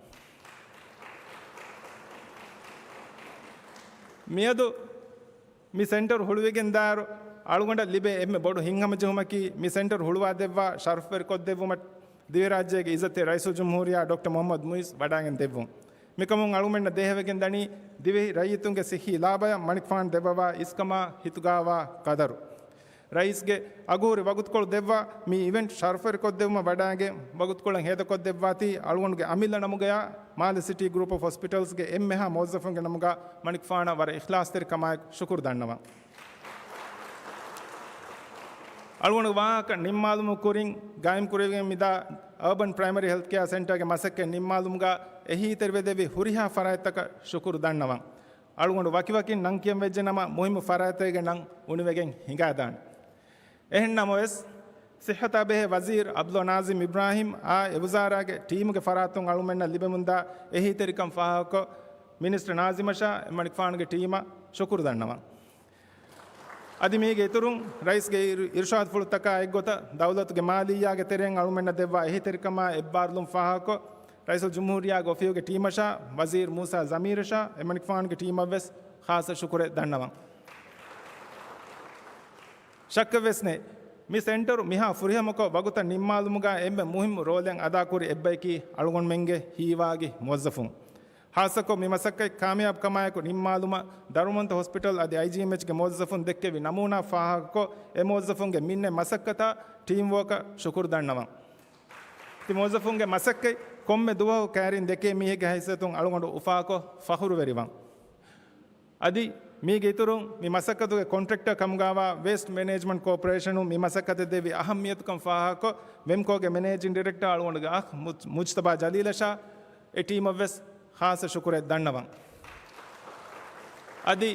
މިއަދު މި ސެންޓަރު ހުޅުވިގެން ދާއިރު އަޅުގަނޑަށް ލިބޭ އެންމެ ބޮޑު ހިތްހަމަޖެހުމަކީ، މި ސެންޓަރު ހުޅުވާ ދެއްވާ ޝަރަފްވެރިކޮށްދެއްވުމަށް ދިވެހިރާއްޖޭގެ އިއްޒަތްތެރި ރައީސުލްޖުމްހޫރިއްޔާ ޑޮކްޓަރ މުހައްމަދު މުއިއްޒު ވަޑައިގެން ދެއްވުން. މިކަމުން އަޅުގަނޑަށް ދޭހަވެގެން ދަނީ، ދިވެހި ރައްޔިތުންގެ ސިއްހީ ލާބަޔަށް މަނިކުފާނު ދެއްވަވާ އިސްކަމާ ހިތުގައިވާ ޤަދަރު. ރައީސްގެ އަގުހުރި ވަގުތުކޮޅު ދެއްވާ މި އިވެންޓް ޝަރަފްވެރިކޮށްދެއްވުމަށް ވަޑައިގެން ވަގުތުކޮޅެއް ހޭދަކޮށްދެއްވާތީ އަޅުގަނޑުގެ އަމިއްލަ ނަމުގަޔާ މާލެ ސިޓީ ގްރޫޕް އޮފް ހޮސްޕިޓަލްސްގެ އެންމެހާ މުވައްޒަފުންގެ ނަމުގަ މަނިކުފާނަށް ވަރަށް އިޚްލާޞްތެރިކަމާއެކު ޝުކުރު ދަންނަވަން. އަޅުގަނޑު ވާހަކަ ނިންމާލުމުގެ ކުރިން ގާއިމް ކުރެވިގެން މިދާ އަރބަން ޕްރައިމަރީ ހެލްތް ކެއާ ސެންޓަރގެ މަސައްކަތް ނިންމާލުމުގަ އެހީތެރިވެދެއްވި ހުރިހާ ފަރާތްތަކަށް ޝުކުރު ދަންނަވަން. އަޅުގަނޑު ވަކިވަކިން ނަން ކިޔަން ވެއްޖެ ނަމަ، މުހިއްމު ފަރާތެއްގެ ނަން އުނިވެގެން ހިނގާދާނެ. އެހެން ނަމަވެސް، ސިއްހަތާ ބެހޭ ވަޒީރު ޢަބްދުﷲ ނާޒިމް އިބްރާހިމް އާ އެ ވުޒާރާގެ ޓީމުގެ ފަރާތުން އަޅުމެންނަށް ލިބެމުންދާ އެހީތެރިކަން ފާހަގަކޮށް، މިނިސްޓަރ ނާޒިމަށާ އެމަނިކުފާނުގެ ޓީމަށް ޝުކުރު ދަންނަވަން. އަދި މީގެ އިތުރުން، ރައީސްގެ އިރު-، އިރުޝާދުފުޅުތަކާ އެއްގޮތަށް، ދައުލަތުގެ މާލިއްޔާގެ ތެރެއިން އަޅުމެންނަށް ދެއްވާ އެހީތެރިކަމާ އެއްބާރުލުން ފާހަގަކޮށް، ރައީސުލްޖުމްހޫރިއްޔާގެ އޮފީހުގެ ޓީމަށާ، ވަޒީރު މޫސާ ޒަމީރަށާ، އެމަނިކުފާނުގެ ޓީމަށްވެސް ޚާއްޞަ ޝުކުރެއް ދަންނަވަން. ޝައްކެއްވެސް ނެތް، މި ސެންޓަރު މިހާ ފުރިހަމަކޮށް ވަގުތަށް ނިންމާލުމުގަ އެންމެ މުހިއްމު ރޯލެއް އަދާކުރި އެއްބަޔަކީ އަޅުގަނޑުމެންގެ ހީވާގި މުވައްޒަފުން. ޚާއްޞަކޮށް މި މަސައްކަތް ކާމިޔާބުކަމާއެކު ނިންމާލުމަށް ދަރުމަންތަ ހޮސްޕިޓަލް އަދި އައިޖީއެމްއެޗްގެ މުވައްޒަފުން ދެއްކެވި ނަމޫނާ ފާހަގަކޮށް، އެ މުވައްޒަފުންގެ މިންނެ މަސައްކަތަށް ޓީމް ވޯކަށް ޝުކުރު ދަންނަވަން. ތި މުވައްޒަފުންގެ މަސައްކަތް ކޮންމެ ދުވަހު ކައިރިން ދެކޭ މީހެއްގެ ހައިސިއްޔަތުން އަޅުގަނޑު އުފާކޮށް ފަޚުރުވެރިވަން. އަދި މީގެ އިތުރުން މި މަސައްކަތުގެ ކޮންޓްރެކްޓަރ ކަމުގައިވާ ވޭސްޓް މެނޭޖްމަންޓް ކޯޕަރޭޝަނުން މި މަސައްކަތަށް ދެއްވި އަހައްމިޔަތުކަން ފާހަގަކޮށް، ވެމްކޯގެ މެނޭޖިން ޑިރެކްޓަރ އަޅުގަނޑުގެ އަޚް މުޖް-، މުޖްތަބާ ޖަލީލަށާ އެ ޓީމަށްވެސް ޚާއްޞަ ޝުކުރެއް ދަންނަވަން. އަދި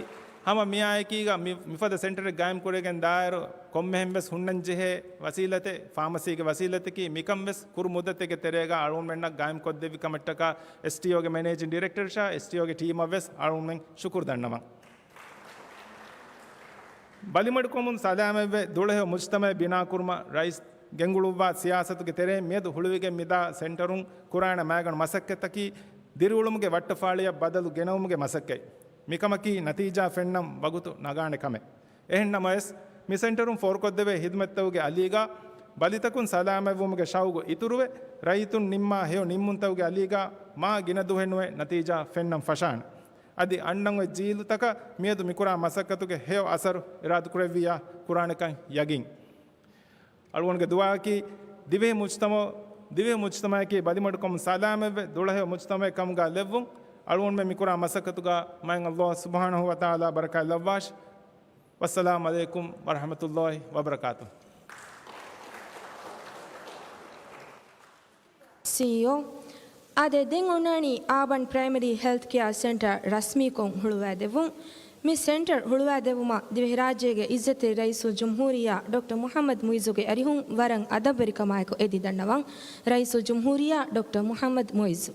ހަމަ މިއާއެކީގަ މި-، މިފަދަ ސެންޓަރެއް ގާއިމް ކުރެވިގެން ދާއިރު ކޮންމެހެން ވެސް ހުންނަން ޖެހޭ ވަސީލަތެއް، ފާމަސީގެ ވަސީލަތަކީ މިކަން ވެސް ކުރު މުއްދަތެއްގެ ތެރޭގަ އަޅުގަނޑުމެންނަށް ގާއިމް ކޮށްދެއްވި ކަމަށްޓަކާ އެސްޓީއޯގެ މެނޭޖިން ޑިރެކްޓަރަށާ އެސްޓީއޯގެ ޓީމަށް ވެސް އަޅުގަނޑުމެން ޝުކުރު ދަންނަވަން. ބަލިމަޑުކަމުން ސަލާމަތްވެ، ދުޅަހެޔޮ މުޖްތަމައެއް ބިނާކުރުމަށް ރައީސް ގެންގުޅުއްވާ ސިޔާސަތުގެ ތެރެއިން މިއަދު ހުޅުވިގެން މިދާ ސެންޓަރުން ކުރާނެ މައިގަނޑު މަސައްކަތަކީ، ދިރިއުޅުމުގެ ވައްޓަފާޅިއަށް ބަދަލު ގެނައުމުގެ މަސައްކަތް. މިކަމަކީ ނަތީޖާ ފެންނަން ވަގުތު ނަގާނެ ކަމެއް. އެހެން ނަމަވެސް، މި ސެންޓަރުން ފޯރުކޮށްދެވޭ ހިދުމަތްތަކުގެ އަލީގަ ބަލިތަކުން ސަލާމަތްވުމުގެ ޝައުގު އިތުރުވެ، ރައްޔިތުން ނިންމާ ހެޔޮ ނިންމުންތަކުގެ އަލީގަ މާ ގިނަ ދުވަހެއް ނުވެ ނަތީޖާ ފެންނަން ފަށާނެ. އަދި އަންނަން އޮތް ޖީލުތަކަށް މިއަދު މިކުރާ މަސައްކަތުގެ ހެޔޮ އަސަރު އިރާދަކުރެއްވިއްޔާ ކުރާނެކަން ޔަގީން. އަޅުގަނޑުގެ ދުޢާއަކީ ދިވެހި މުޖްތަމަ، ދިވެހި މުޖްތަމައަކީ ބަލިމަޑުކަމުން ސަލާމަތްވެ، ދުޅަހެޔޮ މުޖްތަމައެއް ކަމުގަ ލެއްވުން. އަޅުގަނޑުމެން މިކުރާ މަސައްކަތުގަ މާތް ﷲ ސުބްޙާނަހޫ ވަތަޢާލާ ބަރަކާތް ލައްވާށި. ވައްސަލާމު ޢަލައިކުމް ވަރަޙްމަތުﷲ ވަބަރަކާތުހު. ސީއީއޯ، އާދެ، ދެން އޮންނާނީ އާބަން ޕްރައިމަރީ ހެލްތް ކެއާ ސެންޓަރ ރަސްމީކޮށް ހުޅުވައިދެއްވުން. މި ސެންޓަރ ހުޅުވައިދެއްވުމަށް ދިވެހިރާއްޖޭގެ އިއްޒަތްތެރި ރައީސުލްޖުމްހޫރިއްޔާ ޑޮކްޓަރ މުޙައްމަދު މުޢިއްޒުގެ އަރިހުން ވަރަށް އަދަބުވެރިކަމާއެކު އެދި ދަންނަވަން. ރައީސުލްޖުމްހޫރިއްޔާ ޑޮކްޓަރ މުޙައްމަދު މުޢިއްޒު.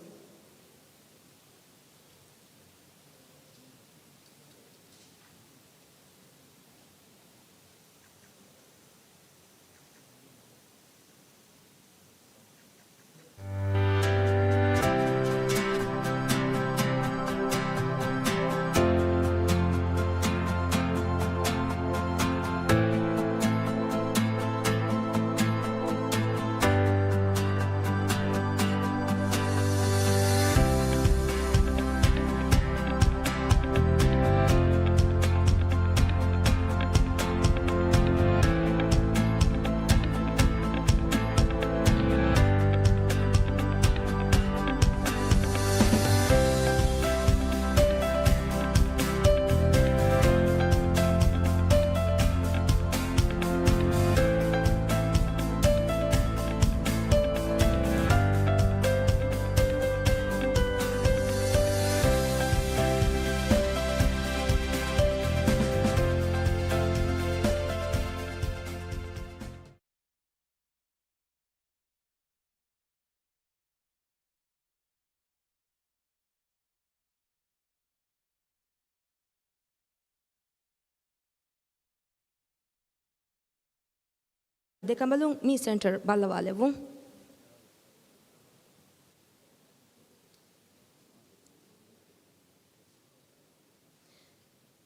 ދެކަނބަލުން މި ސެންޓަރ ބައްލަވާލެއްވުން.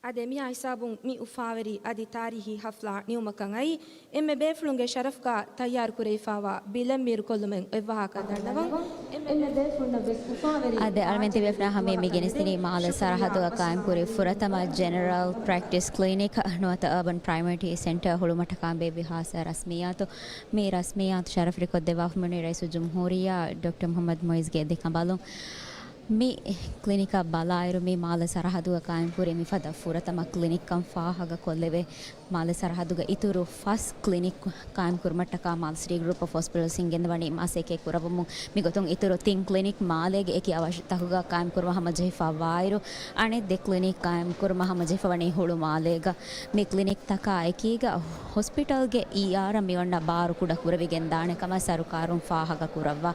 އާދެ، މިހާ ހިސާބުން މި އުފާވެރި އަދި ތާރީހީ ހަފްލާ ނިމުމަކަށް އައީ. އެންމެ ބޭފުޅުންގެ ޝަރަފްގަ ތައްޔާރު ކުރެވިފާވާ ބިލެއް މީރުކޮށްލުމެއް އެއްވާހަކަ ދަންނަވަން. އެންމެ ބޭފުޅުންނަށް ވެސް އުފާވެރި އާދެ، އަޅުމެން ތިބޭފުޅުންނާ ހަމައަށް މި ގެނެސްދިނީ މާލެ ސަރަހައްދުގަ ޤާއިމްކުރި ފުރަތަމަ ޖެނެރަލް ޕްރެކްޓިސް ކްލިނިކް ނުވަތަ އާބަން ޕްރައިމަރީ ސެންޓަރ ހުޅުމަށްޓަކާ ބޭއްވި ހާއްސަ ރަސްމިއްޔާތު. މި ރަސްމިއްޔާތު ޝަރަފުވެރިކޮށްދެއްވާފަ މިވަނީ ރައީސުލްޖުމްހޫރިއްޔާ ޑޮކްޓަރ މުޙައްމަދު މުޢިއްޒުގެ ދެކަނބަލުން. މި ކްލިނިކަށް ބަލާއިރު، މި މާލެ ސަރަހައްދުގަ ޤާއިމްކުރީ މިފަދަ ފުރަތަމަ ކްލިނިކްކަން ފާހަގަކޮށްލެވޭ. މާލެ ސަރަހައްދުގަ އިތުރު ފަސް ކްލިނިކް ޤާއިމްކުރުމަށްޓަކާ މާލެ ސިޓީ ގްރޫޕް އޮފް ހޮސްޕިޓަލްސްއިން ގެންދަވަނީ މަސައްކަތް ކުރައްވަމުން. މިގޮތުން އިތުރު ތިން ކްލިނިކް މާލޭގެ އެކި އަވަށްތަކުގަ ޤާއިމްކުރުމަށް ހަމަޖެހިފަ ވާއިރު، އަނެއް ދެ ކްލިނިކް ޤާއިމްކުރުމަށް ހަމަޖެހިފަވަނީ ހުޅު މާލޭގަ. މި ކްލިނިކްތަކާ އެކީގަ ހޮސްޕިޓަލްގެ އީއާރަށް މިއޮންނަ ބާރު ކުޑަ ކުރެވިގެން ދާނެ ކަމަށް ސަރުކާރުން ފާހަގަ ކުރައްވާ.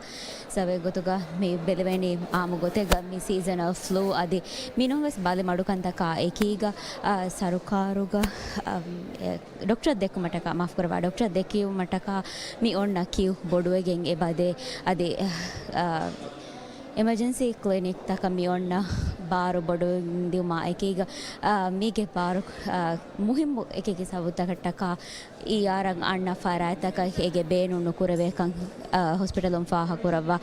ސަބަބެއްގޮތުގަ މި ބެލެވޭނީ އާއްމު ގޮތެއްގަ މި ސީޒަނަލް ފްލޫ އަދި މިނޫންވެސް ބަލި މަޑުކަންތަކާ އެކީގަ، އާ، ސަރުކާރުގަ، އާ، އެ، ޑޮކްޓަރ ދެއްކުމަށްޓަކާ، މާފުކުރައްވާ، ޑޮކްޓަރ ދެއްކުމަށްޓަކާ މި އޮންނަ ކިޔު ބޮޑުވެގެން އެބަދޭ. އަދި، އާ، އެމަޖެންސީ ކްލިނިކްތަކަށް މި އޮންނަ ބާރު ބޮޑުވެގެން ދިއުމާ އެކީގަ، އާ، މީގެ ބާރު، އާ، މުހިއްމު އެކެކި ސަބަބުތަކަށްޓަކާ އީއާރަށް އަންނަ ފަރާތްތަކަށް އޭގެ ބޭނުން ނުކުރެވޭކަން، އާ، ހޮސްޕިޓަލުން ފާހަގަކުރައްވާ.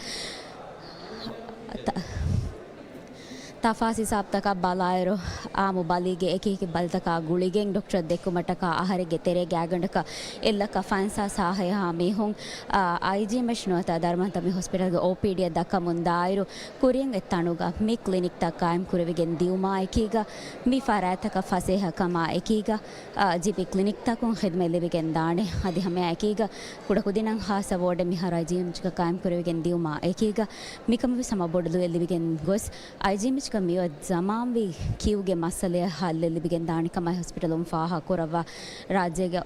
ތަ-، ތަފާސް ހިސާބުތަކަށް ބަލާއިރު، އާއްމު ބަލީގެ އެކި އެކި ބަލިތަކާ ގުޅިގެން ޑޮކްޓަރ ދެއްކުމަށްޓަކާ އަހަރެއްގެ ތެރޭގެ އަގަނޑަކަށް އެއްލައްކަ ފަންސާސް ހާހެއްހާ މީހުން، އާ، އައިޖީއެމްއެޗް ނުވަތަ ދަރުމަތަ މި ހޮސްޕިޓަލްގެ އޯޕީޑީއަށް ދައްކަމުން ދާއިރު، ކުރިން އެ ތަނުގަ މި ކްލިނިކްތައް ޤާއިމް ކުރެވިގެން ދިއުމާ އެކީގަ، މި ފަރާތްތަކަށް ފަސޭހަކަމާ އެކީގަ، އާ، ޖީޕީ ކްލިނިކްތަކުން ޚިދުމަތް ލިބިގެން ދާނެ. އަދި ހަމައާ އެކީގަ، ކުޑަކުދިންނަށް ޚާއްޞަ ވޯޑެއް މިހާރު އައިޖީއެމްއެޗްގަ ޤާއިމް ކުރެވިގެން ދިއުމާ އެކީގަ، މިކަމަށްވެސް ހަމަ ބޮޑުލުއެއް ލިބިގެން ގޮސް، އައިޖީއެމްއެޗްގަ މިއޮތް ޒަމާންވީ ކިޔުގެ މައްސަލައަށް ހައްލެއް ލިބިގެން ދާނެ ކަމަށް ހޮސްޕިޓަލުން ފާހަގަ ކުރައްވާ. ރާއްޖޭގެ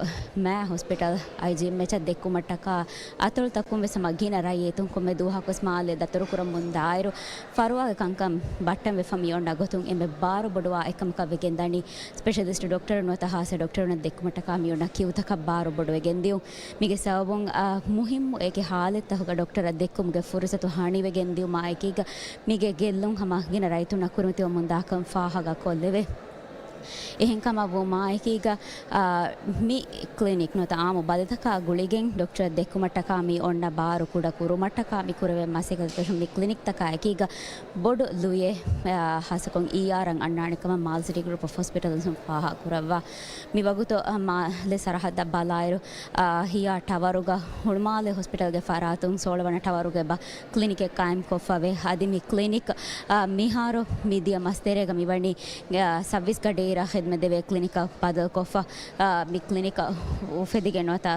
މާ ހޮސްޕިޓަލް އައިޖީއެމްއެޗަށް ދެއްކުމަށްޓަކާ އަތޮޅުތަކުން ވެސް ހަމަ ގިނަ ރައްޔިތުން ކޮންމެ ދުވަހަކުވެސް މާލެ ދަތުރުކުރަމުން ދާއިރު، ފަރުވާގެ ކަންކަން ބައްޓަންވެފަ މި އޮންނަ ގޮތުން އެންމެ ބާރު ބޮޑުވާ އެއްކަމަކަށް ވެގެންދަނީ ސްޕެޝަލިސްޓް ޑޮކްޓަރުން ނުވަތަ ޚާއްޞަ ޑޮކްޓަރުންނަށް ދެއްކުމަށްޓަކާ މި އޮންނަ ކިޔުތަކަށް ބާރު ބޮޑުވެގެން ދިޔުން. މީގެ ސަބަބުން، އާ، މުހިއްމު އެކި ހާލަތްތަކުގަ ޑޮކްޓަރަށް ދެއްކުމުގެ ފުރުސަތު ހަނިވެގެން ދިޔުމާ އެކީގަ، މީގެ ގެއްލުން ހަމަ ގިނަ ރައްޔިތުންނަށް ކުރިމަތިވަމުން ދާކަން ފާހަގަ ކޮށްލެވޭ. އެހެންކަމަށް ވުމާއެކީގަ، އާ، މި ކްލިނިކް ނުވަތަ އާއްމު ބަލިތަކާ ގުޅިގެން ޑޮކްޓަރަށް ދެއްކުމަށްޓަކާ މި އޮންނަ ބާރު ކުޑަ ކުރުމަށްޓަކާ މި ކުރެވޭ މަސައްކަތް މި ކްލިނިކްތަކާ އެކީގަ ބޮޑު ލުޔެއް، އާ، ހާއްސަކޮށް އީއާރަށް އަންނާނެ ކަމަށް މާލެ ސިޓީ ގްރޫޕް އޮފް ހޮސްޕިޓަލްސް ފާހަގަ ކުރައްވާ. މި ވަގުތު، އާ، މާލެ ސަރަހައްދަށް ބަލާއިރު، އާ، ހިޔާ ޓަވަރުގަ ހުޅުމާލެ ހޮސްޕިޓަލްގެ ފަރާތުން ސޯޅަ ވަނަ ޓަވަރުގަ އެބަ ކްލިނިކެއް ޤާއިމްކޮށްފަވޭ. އަދި މި ކްލިނިކް، އާ، މިހާރު މިދިޔަ މަސް ތެރޭގަ މިވަނީ، އާ، ސައްވީސް ގަޑިއިރަށް ޚިދުމަތް ދެވޭ ކްލިނިކަށް ބަދަލުކޮށްފަ، އާ، މި ކްލިނިކަށް އުފެދިގެން ނުވަތަ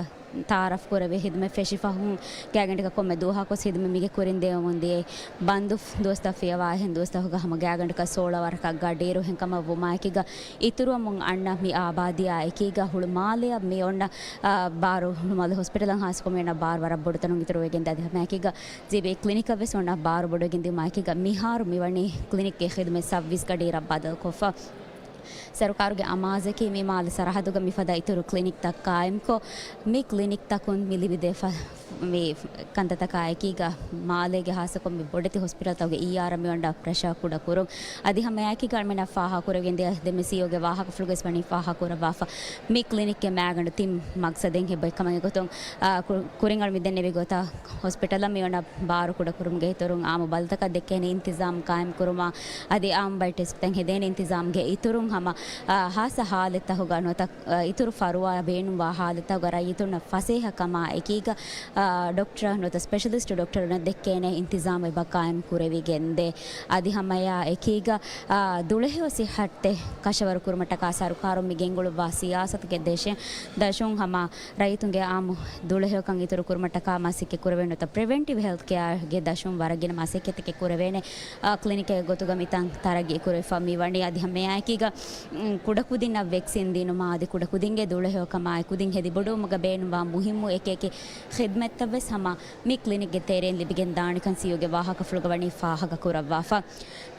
ތައާރަފް ކުރެވޭ ޚިދުމަތް ފެށިފަ ހުން ގާތްގަނޑަކަށް ކޮންމެ ދުވަހަކު ވެސް ޚިދުމަތް މީގެ ކުރިން ދެވެމުން ދިޔައީ. ބަންދު ދުވަސްތައް ފިޔަވާ އެހެން ދުވަސްތަކުގަ ހަމަ ގާތްގަނޑަކަށް ސޯޅަ ވަރަކަށް ގަޑިއިރު. އެހެންކަމަށް ވުމާއެކީގަ އިތުރުވަމުން އަންނަ މި އާބާދީއާ އެކީގަ ހުޅުމާލެއަށް މި އޮންނަ، އާ، ބާރު ހުޅުމާލެ ހޮސްޕިޓަލަށް ހާއްސަކޮށް މި އޮންނަ ބާރު ވަރަށް ބޮޑު ތަނުން އިތުރުވެގެން ދާ. އަދި ހަމައެކީގަ ޖީބީ ކްލިނިކަށް ވެސް އޮންނަ ބާރު ބޮޑުވެގެން ދިޔުމާއެކީގަ މިހާރު މިވަނީ ކްލިނިކްގެ ޚިދުމަތް ސައްވީސް ގަޑިއިރަށް ބަދަލުކޮށްފަ. ސަރުކާރުގެ އަމާޒަކީ މި މާލެ ސަރަހައްދުގަ މިފަދަ އިތުރު ކްލިނިކްތައް ޤާއިމްކޮށް، މި ކްލިނިކްތަކުން މި ލިބިދޭ ފަ-، މި ކަންތައްތަކާ އެކީގަ މާލޭގެ ހާއްސަކޮށް މި ބޮޑެތި ހޮސްޕިޓަލްތަކުގެ އީއާރަށް މި އޮންނަ ޕްރެޝާ ކުޑަ ކުރުން. އަދި ހަމައެކީގަ އަޅުމެންނަށް ފާހަގަ ކުރެވިގެން ދިޔަ ދެންމެ ސީއީއޯގެ ވާހަކަފުޅުގައި ވެސް ވަނީ ފާހަގަ ކުރައްވާފަ. މި ކްލިނިކްގެ މައިގަނޑު ތިން މަގްސަދެއް ހެއް ކަމަށް އެގޮތުން، އާ، ކު-، ކުރިން އަޅު މި ދެންނެވި ގޮތަށް ހޮސްޕިޓަލަށް މި އޮންނަ ބާރު ކުޑަކުރުމުގެ އިތުރުން އާއްމު ބަލިތަކަށް ދެއްކޭނެ އިންތިޒާމް ޤާއިމް ކުރުމާ، އަދި އާއްމު ބައި ޓެސްޓްތައް ހެދޭނެ އިންތިޒާމްގެ އިތުރުން ހަމަ، އާ، ހާއްސަ ހާލަތްތަކުގަ ނުވަތަ، އާ، އިތުރު ފަރުވާ ބޭނުންވާ ހާލަތްތަކުގަ ރައްޔިތުންނަށް ފަސޭހަ ކަމާ އެކީގަ، އާ، ޑޮކްޓަރ ނުވަތަ ސްޕެޝަލިސްޓު ޑޮކްޓަރުންނަށް ދެއްކޭނެ އިންތިޒާމް އެބަ ޤާއިމް ކުރެވިގެންދޭ. އަދި ހަމައެއާ އެކީގަ، އާ، ދުޅަހެޔޮ ސިއްހަތްތެއް ކަށަވަރު ކުރުމަށްޓަކާ ސަރުކާރުން މި ގެންގުޅުއްވާ ސިޔާސަތުގެ ދަށުން ހަމަ ރައްޔިތުންގެ އާއްމު ދުޅަހެޔޮކަން އިތުރު ކުރުމަށްޓަކާ މަސައްކަތް ކުރެވޭނެ ނުވަތަ ޕްރިވެންޓިވް ހެލްތް ކެއާގެ ދަށުން ވަރަށް ގިނަ މަސައްކަތްތަކެއް ކުރެވޭނެ، އާ، ކްލިނިކެއް ގޮތުގަ މިތަން ތަރައްގީ ކުރެވިފަ މި ވަނީ. އަދި ހަމައެއާއެކީގަ، އުން، ކުޑަކުދިންނަށް ވެކްސިން ދިނުމާ އަދި ކުޑަކުދިންގެ ދުޅަހެޔޮކަމާއި ކުދިން ހެދި ބޮޑުވުމުގަ ބޭނުންވާ މުހިއްމު އެކި އެކި ޚިދުމަތްތައް ވެސް ހަމަ މި ކްލިނިކްގެ ތެރެއިން ލިބިގެން ދާނެކަން ސީއީއޯގެ ވާހަކަފުޅުގަ ވަނީ ފާހަގަ ކުރައްވާފަ.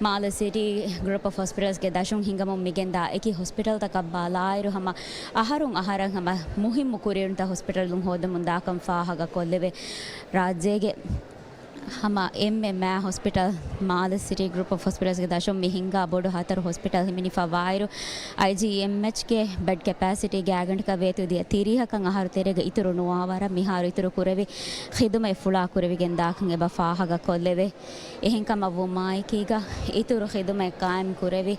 މާލެ ސިޓީ ގްރޫޕް އޮފް ހޮސްޕިޓަލްސްގެ ދަށުން ހިނގަމުން މިގެންދާ އެކި ހޮސްޕިޓަލްތަކަށް ބަލާއިރު ހަމަ އަހަރުން އަހަރަށް ހަމަ މުހިއްމު ކުރިއެރުންތައް ހޮސްޕިޓަލުން ހޯދަމުން ދާކަން ފާހަގަ ކޮށްލެވޭ. ރާއްޖޭގެ ހަމަ އެންމެ މާ ހޮސްޕިޓަލް މާލެ ސިޓީ ގްރޫޕް އޮފް ހޮސްޕިޓަލްސްގެ ދަށުން މި ހިންގާ ބޮޑު ހަތަރު ހޮސްޕިޓަލް ހިމެނިފަ ވާއިރު، އައިޖީއެމްއެޗްގެ ބެޑް ކެޕޭސިޓީ ގާތްގަނޑަކަށް ވޭތުވެދިޔަ ތިރީހަކަށް އަހަރު ތެރޭގަ އިތުރު ނުވާ ވަރަށް މިހާރު އިތުރު ކުރެވި ޚިދުމަތް ފުޅާ ކުރެވިގެން ދާކަން އެބަ ފާހަގަ ކޮށްލެވޭ. އެހެންކަމަށް ވުމާއެކީގަ އިތުރު ޚިދުމަތް ޤާއިމް ކުރެވި،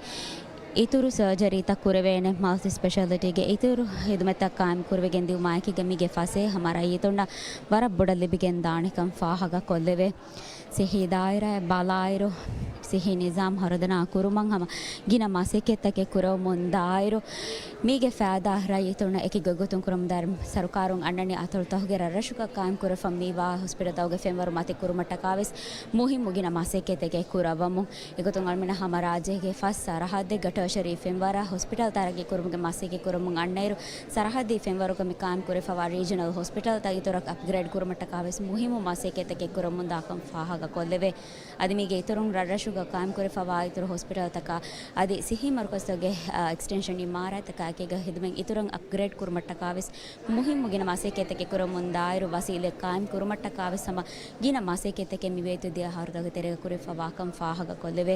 އިތުރު ސަރޖަރީތައް ކުރެވޭނެ، މަލްޓި ސްޕެޝަލިޓީގެ އިތުރު ޚިދުމަތްތައް ޤާއިމް ކުރެވިގެން ދިއުމާއެކީގަ މީގެ ފަސޭހަ ހަމަ ރައްޔިތުންނަށް ވަރަށް ބޮޑަށް ލިބިގެން ދާނެކަން ފާހަގަ ކޮށްލެވޭ. ސިއްހީ ދާއިރާއަށް ބަލާއިރު، ސިއްހީ ނިޒާމް ހަރުދަނާ ކުރުމަށް ހަމަ ގިނަ މަސައްކަތްތަކެއް ކުރަމުން ދާއިރު، މީގެ ފައިދާ ރައްޔިތުންނަށް އެކި ގޮތްގޮތުން ކުރަމުން ދާއިރު، ސަރުކާރުން އަންނަނީ އަތޮޅުތަކުގެ ރަށްރަށުގަ ޤާއިމް ކުރެވިފަ މިވާ ހޮސްޕިޓަލްތަކުގެ ފެންވަރު މަތި ކުރުމަށްޓަކާވެސް މުހިއްމު ގިނަ މަސައްކަތްތަކެއް ކުރައްވަމުން. އެގޮތުން އަޅުމެންނަށް ހަމަ ރާއްޖޭގެ ފަސް ސަރަހައްދެއްގަ ޓަރޝަރީ ފެންވަރަށް ހޮސްޕިޓަލް ތަރައްގީ ކުރުމުގެ މަސައްކަތް ކުރަމުން އަންނައިރު، ސަރަހައްދީ ފެންވަރުގަ މި ޤާއިމް ކުރެވިފަވާ ރީޖަނަލް ހޮސްޕިޓަލްތައް އިތުރަށް އަޕްގްރޭޑް ކުރުމަށްޓަކާވެސް މުހިއްމު މަސައްކަތްތަކެއް ކުރަމުން ދާކަން ފާހަގަ ކޮށްލެވޭ. އަދި މީގެ އިތުރުން ރަށްރަށުގަ ޤާއިމް ކުރެވިފަވާ އިތުރު ހޮސްޕިޓަލްތަކާ އަދި ސިއްހީ މަރުކަޒުތަކުގެ، އާ، އެކްސްޓެންޝަން އިމާރާތްތަކާ އެކީގަ ޚިދުމަތް އިތުރަށް އަޕްގްރޭޑް ކުރުމަށްޓަކާވެސް މުހިއްމު ގިނަ މަސައްކަތްތަކެއް ކުރަމުން ދާއިރު، ވަސީލަތް ޤާއިމް ކުރުމަށްޓަކާވެސް ހަމަ ގިނަ މަސައްކަތްތަކެއް މިވޭތު ދިޔަ އަހަރުތަކުގެ ތެރޭގަ ކުރެވިފަވާކަން ފާހަގަ ކޮށްލެވޭ.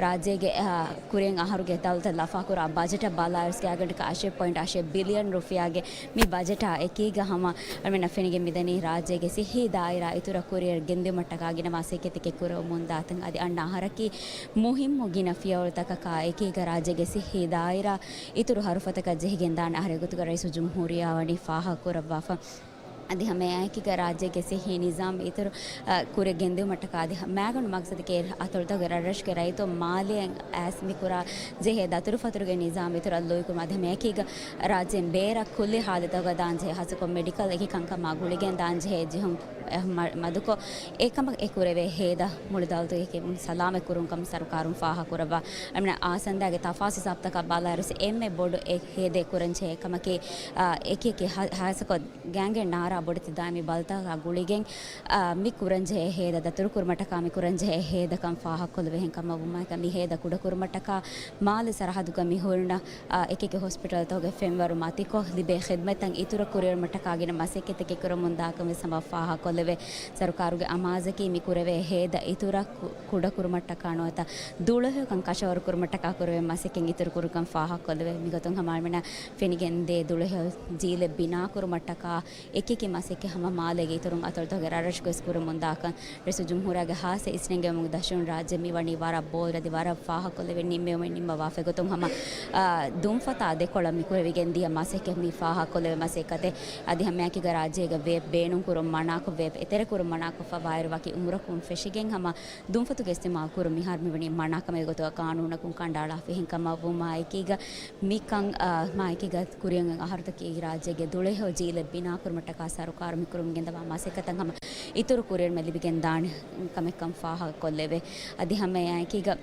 ރާއްޖޭގެ، އާ، ކުރިން އަހަރުގެ ދައުލަތަށް ލަފާކުރާ ބަޖެޓަށް ބަލާއިރު، ގާތްގަނޑަކަށް އަށެއް ޕޮއިންޓް އަށެއް ބިލިއަން ރުފިޔާގެ މި ބަޖެޓާ އެކީގަ ހަމަ އަޅުމެންނަށް ފެނިގެން މިދަނީ ރާއްޖޭގެ ސިއްހީ ދާއިރާ އިތުރަށް ކުރިއަށް ގެންދިއުމަށްޓަކާ ގިނަ މަސައްކަތްތަކެއް ކުރަމުން ދާތަން. އަދި އަންނަ އަހަރަކީ މުހިއްމު ގިނަ ފިޔަވަޅުތަކަކާ އެކީގަ ރާއްޖޭގެ ސިއްހީ ދާއިރާ އިތުރު ހަރުފަތަކަށް ޖެހިގެން ދާނެ އަހަރެއް ގޮތުގަ ރައީސުލްޖުމްހޫރިއްޔާ ވަނީ ފާހަގަ ކުރައްވާފަ. އަދި ހަމައެއާއެކީގަ ރާއްޖޭގެ ސިއްހީ ނިޒާމް އިތުރު، އަ، ކުރިއަށް ގެންދިއުމަށްޓަކާ އަދި ހަ-، މައިގަނޑު މަގްސަދަކީ އަތޮޅުތަކުގެ ރަށްރަށުގެ ރައްޔިތުން މާލެއަށް އައިސް މި ކުރާ ޖެހޭ ދަތުރުފަތުރުގެ ނިޒާމް އިތުރަށް ލުއިކުރުމަށް. އަދި ހަމައެކީގަ ރާއްޖޭން ބޭރަށް ކުއްލި ހާލަތުގަ ދާން ޖެހޭ ހާއްސަކޮށް މެޑިކަލް އެކި ކަންކަމާ ގުޅިގެން ދާން ޖެހޭ ޖެހުން މަ-، މަދުކޮށް، އެކަމަށް އެ ކުރެވޭ ހޭދަ މުޅި ދައުލަތުގެ ސަލާމަތް ކުރުން ކަމަށް ސަރުކާރުން ފާހަގަ ކުރައްވާ. އަމިނަ އާސަންދާގެ ތަފާސީލް ސާބްތަކަށް ބަލާއިރުސް އެންމެ ބޮޑު އެ ހޭދަ ކުރަން ޖެހޭ ކަމަކީ، އާ، އެކި އެކި ހަ-، ހާއްސަކޮށް ގާތްގަނޑު ނާރާ ބޮޑެތި ދާއިމީ ބަލިތަކާ ގުޅިގެން، އާ، މި ކުރަންޖެހޭ ހޭދަ ދަތުރުކުރުމަށްޓަކާ މި ކުރަންޖެހޭ ހޭދަކަން ފާހަގަކޮށްލެވޭ. އެހެންކަމަށްވުމާއެކަށް މި ހޭދަ ކުޑަކުރުމަށްޓަކާ މާލެ ސަރަހައްދުގަ މި ހުރިނަ، އާ، އެކިއެކި ހޮސްޕިޓަލްތަކުގެ ފެންވަރު މަތިކޮށް ލިބޭ ޚިދްމަތްތައް އިތުރަށް ކުރިއެރުމަށްޓަކާ ގިނަ މަސައްކަތްތަކެއް ކުރަމުންދާކަން ވެސް ހަމަ ފާހަގަކޮށްލެވޭ. ސަރުކާރުގެ އަމާޒަކީ މި ކުރެވޭ ހޭދަ އިތުރަށް ކު-، ކުޑަކުރުމަށްޓަކާ ނުވަތަ ދުޅަހެޔޮކަން ކަށަވަރުކުރުމަށްޓަކާ ކުރެވޭ މަސައްކަތް އިތުރުކުރުކަން ފާހަގަކޮށްލެވޭ. މިގޮތުން ހަމަ އަޅަމެންނަށް ފެނިގެންދޭ ދުޅަހެޔޮ ޖީލެއް ބިނާކުރުމަށްޓަކާ އެކިއެކި މަސައްކަތް ހަމަ މާލޭގެ އިތުރުން އަތޮޅުތަކުގެ ރަށްރަށުގައި ވެސް ކުރަމުންދާކަން ރައީސުލްޖުމްހޫރިއްޔާގެ ހާއްސަ އިސްނެންގެވުމުގެ ދަށުން ރާއްޖެ މިވަނީ ވަރަށް ބޯޅަ އަދި ވަރަށް ފާހަގަކޮށްލެވޭ ނިންމެވުމެއް ނިންމަވާފަ. އެގޮތުން ހަމަ، އާ، ދުންފަތާ ދެކޮޅަށް މި ކުރެވިގެން ދިޔަ މަސައްކަތް މި ފާހަގަކޮށްލެވޭ މަސައްކަތެއް. އަދި ހަމައެކީގަ ރާއްޖޭގަ ވޭޕް ބޭނުންކުރުން މަނާކޮށް، ވޭޕް އެތެރެކުރުން މަނާކޮށްފަ ވާއިރު ވަކި އުމުރަކުން ފެށިގެން ހަމަ ދުންފަތުގެ އިސްތިމާލް ކުރުން މިހާރު މިވަނީ މަނާކަމެއް ގޮތުގަ ޤާނޫނަކުން ކަނޑައަޅާފަ. އެހެންކަމަށްވުމާއެކީގަ މިކަން، އާ، މާއެކީގަ ކުރިއަށް އަހަރުތަކެއް ރާއްޖޭގެ ދުޅަހެޔޮ ޖީލެއް ބިނާކުރުމަށްޓަކާ ސަރުކާރު މިކުރަމުން ގެންދަވާ މަސައްކަތަށް ހަމަ އިތުރު ކުރިއެރުމެއް ލިބިގެން ދާނެ ކަމެއްކަން ފާހަގަކޮށްލެވޭ. އަދި ހަމައެއާއެކީގަ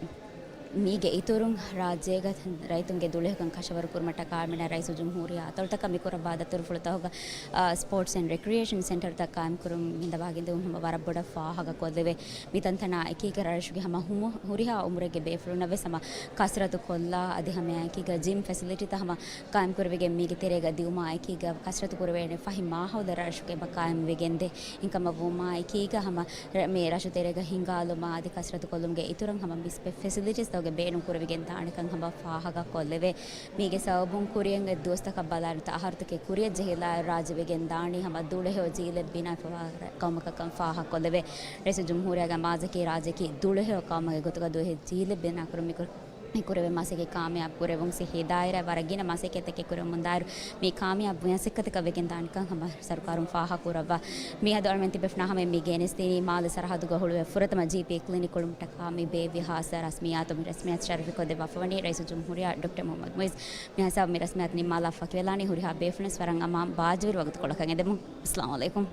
މީގެ އިތުރުން ރާއްޖޭގަ ރައްޔިތުންގެ ދުޅަހެޔޮކަން ކަށަވަރު ކުރުމަށްޓަކާ އަޅަމެންނަށް ރައީސުލްޖުމްހޫރިއްޔާ އަތޮޅުތަކަށް މިކުރައްވާ ދަތުރުފުޅުތަކުގަ، އާ، ސްޕޯޓްސް އެންޑް ރެކްރިއޭޝަން ސެންޓަރުތައް ޤާއިމްކުރުމުން ގެންދަވާގެންދިއުން ހަމަ ވަރަށް ބޮޑަށް ފާހަގަކޮށްލެވޭ. މިތަންތަނާ އެކީގަ ރަށުގެ ހަމަ ހުމު-، ހުރިހާ އުމުރެއްގެ ބޭފުޅުންނަށް ވެސް ހަމަ ކަސްރަތު ކޮށްލާ، އަދި ހަމައެކީގަ ޖިމް ފެސިލިޓީތައް ހަމަ ޤާއިމްކުރެވިގެން މީގެ ތެރޭގަ ދިއުމާ އެކީގަ ކަސްރަތު ކުރެވޭނެ ފަހި މާހައުލެއް ރަށުގެ ބަ ޤާއިމްވެގެންދޭ. އެހެންކަމަށްވުމާ އެކީގަ ހަމަ ރަ-، މި ރަށު ތެރޭގަ ހިނގާލުމާ އަދި ކަސްރަތު ކޮށްލުމުގެ އިތުރަށް ހަމަ މި ސްޕެ-، ފެސިލިޓީސްތަކުގެ ބޭނުން ކުރެވިގެން ދާނެކަން ހަމަ ފާހަގަކޮށްލެވޭ. މީގެ ސަބަބުން ކުރިއަށް އޮތް ދުވަސްތަކަށް ބަލާއިރު ތަ އަހަރުތަކެއް ކުރިއަށް ޖެހިލާއިރު ރާއްޖެ ވެގެން ދާނީ ހަމަ ދުޅަހެޔޮ ޖީލެއް ބިނާކޮށްފަ ޤައުމަކަށްކަން ފާހަގަކޮށްލެވޭ. ރައީސުލްޖުމްހޫރިއްޔާގެ އަމާޒަކީ ރާއްޖެއަކީ ދުޅަހެޔޮ ޤައުމެއްގެ ގޮތުގަ ދުވަހެއް ޖީލެއް ބިނާކުރުން މި ކުރ-، މި ކުރެވޭ މަސައްކަތް ކާމިޔާބު ކުރެވުން ސިއްހީ ދާއިރާ ވަރަށް ގިނަ މަސައްކަތްތަކެއް ކުރެވެމުންދާއިރު މި ކާމިޔާބު މަސައްކަތަކަށް ވެގެން ދާނެކަން ހަމަ ސަރުކާރުން ފާހަގަކުރައްވާ. މިއަދު އަޅަމެން ތިބޭފުޅުންނާ ހަމައަށް މި ގެނެސްދިނީ މާލެ ސަރަހައްދުގަ ހުޅުވޭ ފުރަތަމަ ޖީޕީ ކްލިނިކް ކުޅުމަށްޓަކާ މި ބޭއްވި ހާއްސަ ރަސްމިއްޔާތު މި ރަސްމިއްޔާތު ޝަރަފުކޮށްދެއްވާފަވަނީ ރައީސުލްޖުމްހޫރިއްޔާ ޑޮކްޓަރ މުޙައްމަދު މުޢިއްޒު. މިހާ ހިސާބުން މި ރަސްމިއްޔާތު ނިންމާލާފަ ވަކިވެލާނީ ހުރިހާ ބޭފުޅުންވެސް ވަރަށް އަމާން ބާއްޖަވެރި ވަގުތުކޮޅަކަށް އެދެމުން. އައްސަލާމު ޢަލައިކުމް.